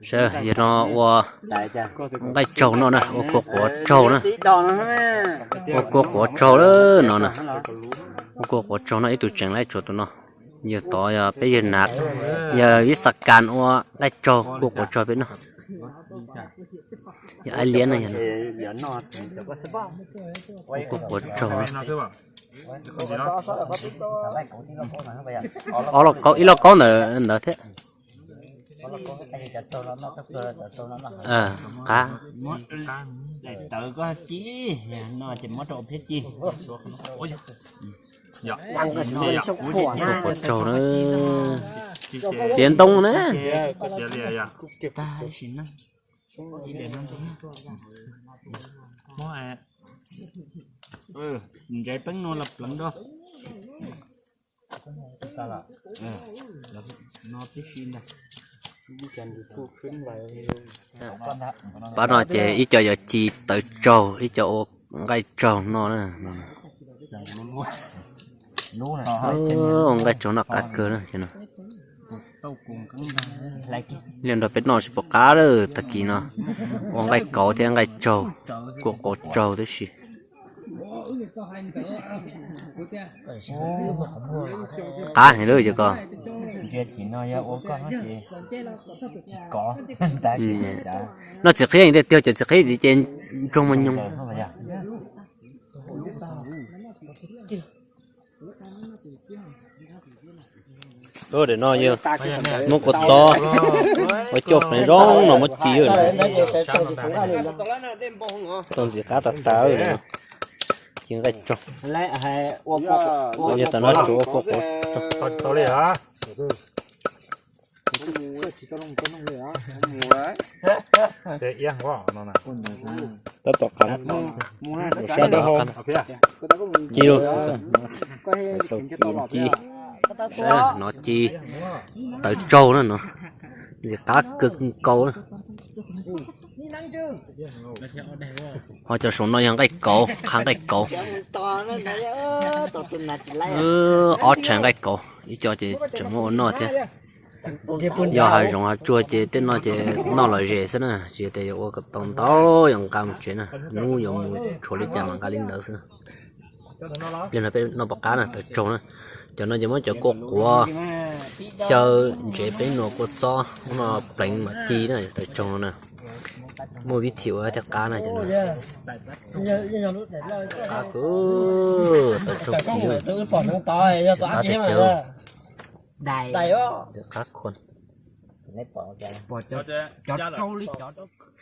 Saib, yog no ua nqaij tsaug no na, ua kua quav tsaug na. Ua kua quav tsaug no na. Ua kua quav tsaug no, ib tug tseem laij tsaug tus no. Yog tod yog peb yawg nav, yog ib xav kas ua nqaij tsaug kua quav tsaug peb noj. Yog aib liab no yog kua quav tsaug no. Ib loj kaub ntawd thiab. Qab. Kua quav tsaug na. Txiav ntoo na. Ntsev peeb no los pleev rau. Pab no ces ib co yuav ci tawv tsaug, ib co ua nqaij tsaug no na. Ua nqaij tsaug noj qab kawg na. Li nrog peb noj tsis pom qab lawm, tag kis no ua nqaij kauv thiab nqaij tsaug, kua quav tsaug tib si. Qab heev lawm cov ko. Noj txiv qhiab tiag tiag, cov txiv qhiab ces ntsoog mas nyoog. Daim no yog muab kua txob ua coj pleev zoo no muab ci. Tau ntxim qab tas tas, ci nqaij tsaug. Yog tam no tsuav ua kua quav tsaug. Tab tom qab, sab tom qab, ci lug, ci, no ci tawv tsaug na no, ntxim qab kawg nkaus na. Ho cov saum no yog nqaij kauv, qhab nqaij kauv. Ob tshais nqaij kauv, ib co ces tseem muab ua noj thiab. Yog hav zoov hav tsuag ces tej no ces noj lom zem xwb na, tsis tias yuav ua kom tau ntau yog nqa mus tsev na, hnub yuav mus tshuav li cas mas nqa li ntawd xwb. Li no peb noj pom qab na, tawv tsaug na. Cov no ces muab cov kua quav, xyaw, ntsev, peeb nuas, kua txob no pleev mam ci na, tawv tsaug no na. Muaj vib thim ua thiaj qab na cov no. Qab kawg, tawv tsaug kawg. Qab tiag tiag. Qab khuav.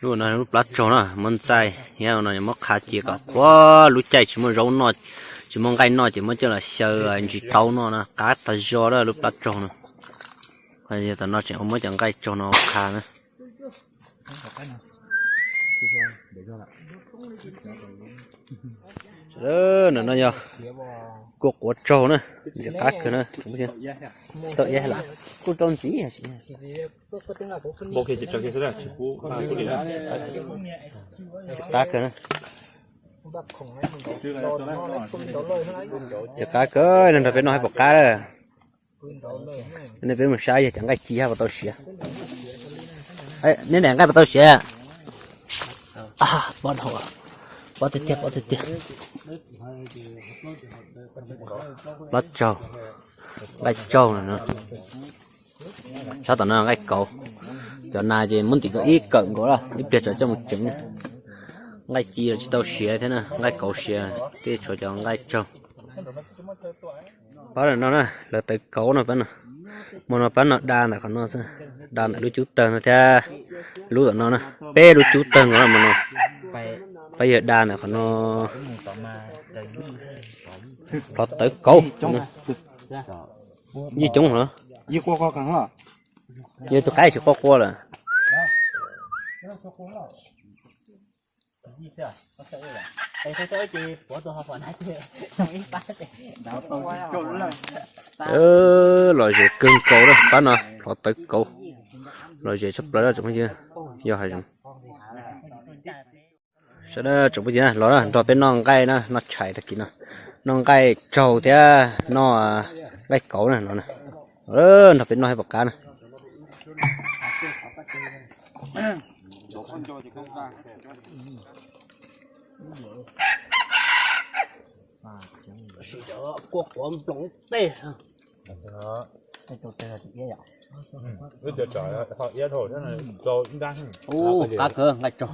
Lub no lub plab tsaug na, muab ntxaij thiab no muab qhav cia kom qhuav, lub caij tsis muaj zaub noj, tsis muaj nqaij noj ces muab coj los xyaw ntsis taub noj na, qab tag zog lawm lub plab tsaug no. Yog tam no tseem muab cov nqaij tsaug no qhav na. Ntawm no yog kua quav tsaug na, ntxim qab kawg na. Tsis tau iab lawm, kuj rau ntxiv. Ntxim qab kawg na. Ntxim qab kawg, nrog peb noj hais pom qab lawm. Nej peb mus saib yog cov nqaij ci hab puas tau siav. Neb daim nqaij puas tau siav? Pob dhau, pob tiag tiag, pob tiag tiag. Pob tsaug, nqaij tsaug no. Sab tom no nqaij kauv. Cov nas ces muab ntim tau ib kawm nkaus lawm, ib pliag tsam coj mus tseev. Nqaij ci los tsis tau siav thiab na, nqaij kauv siav, tej tshuav cov nqaij tsaug. Pab no na, lawv tawv kauv no pab no. Hmo no pab no da ntawm qhov no xwb, da ntawm lub cub tawg no thiab lub tom no na, peb lub cub tawg nkaus no. Pab yawg da ntawm qhov no. Plov tawv kauv. Yij coob los? Yog tus qaib tsis quaj quaj lawm. Lom zem kawg nkaus lawm, pab no plov tawv kauv. Lom zem tshaj plaws lawm tsoom phooj ywg, yog hav zoov. Sawv daws tsoom phooj ywg los nrog peb noj nqaij na, noj tshais tag kis no. Noj nqaij tsaug thiab noj nqaij kauv na no. Nrog peb noj hais pom qab na. Kua quav nploos tej. Ib tias tsam ho iab dhau thiab, rau ib nrab. Ub, qab kawg, nqaij tsaug.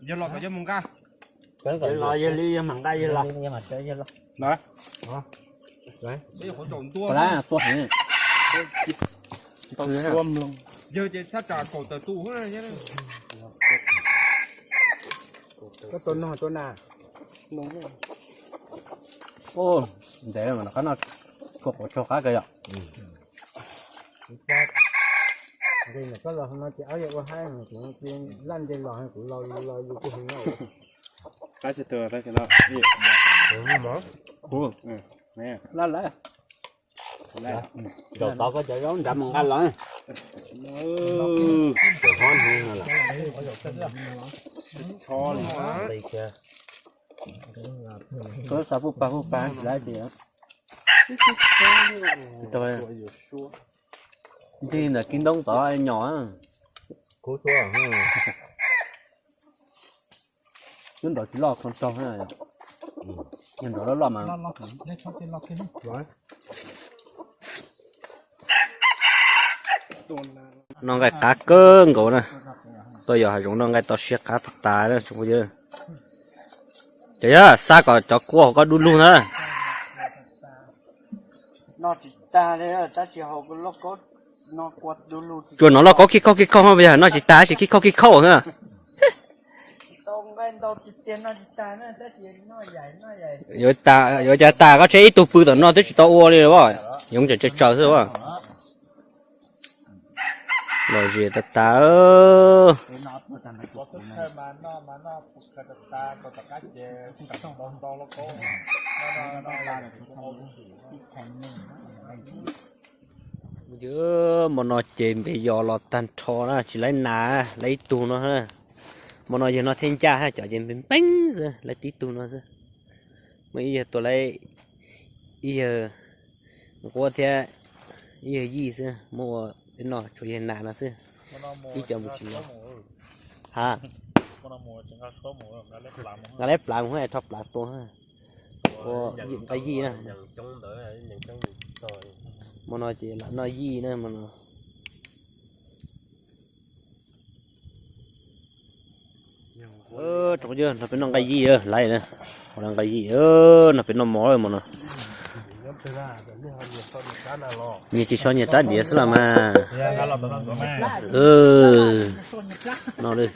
Yog los kom yog mus nqa. Yog los yog li yog mam nqa yog los. Tua heev. Yog ces thaj tsam kaum tawm tus. Koj tua no tua na. Ntev mas qab no, kua quav tsaug qab kawg yom. Nqis ntawm koj los no ces ob yog ua haib, kuv laj nce los kuv los los yus kuj heev no. Qab tsis tua, qab tsis los. Laj lawm. Zaum tod koj cov zaub nrad mus nqa los. Koj xav puj pag puj pag lawm tias. Ntig ntawm kib ntoob tod nyom. Twb nrov tsis loj, qhov raug. Yog nrov loj loj mas. No nqaij qab kawg nkaus na. Tuaj yos hav zoov no nqaij tau siab qab tas tas na tsoom phooj ywg. Ces yog xav kom cov kua hauv koj du lug ntag. Tsuas hnov lauj kaub khib khaub khib khaub, yog noj tsis tas tsis khib khaub khib khaub xwb. Yuav cas tas koj tseb ib tug pw tom no twb tsis tau ua li as, yoov tseem tsawg tsawg xwb as. Lom zem tas tas. Yog hmo no ces npe yos los tag nrho na, tsis laib nas, laib ib tug no. Hmo no yawg no thiaj ncaj, cov ces npe npeeb xwb, laib tib tug no xwb. Muaj ib yawg tua laib, ib yawg nquab thiab ib yawg yij xwb, muab ua peb noj tsuas yawg nas no xwb. Ib co mus tsis los. Ha, nqa laib plav mus, rho plav tua. Ua nqa yij na. Hmo no ces lam noj yij na hmo no. Tsoom phooj ywg, no peb noj nqaij yij lawm na. Nqaij yij, no peb noj mov lawm hmo no. Nyias tsis so nyias rab diav xwb los mas. No li.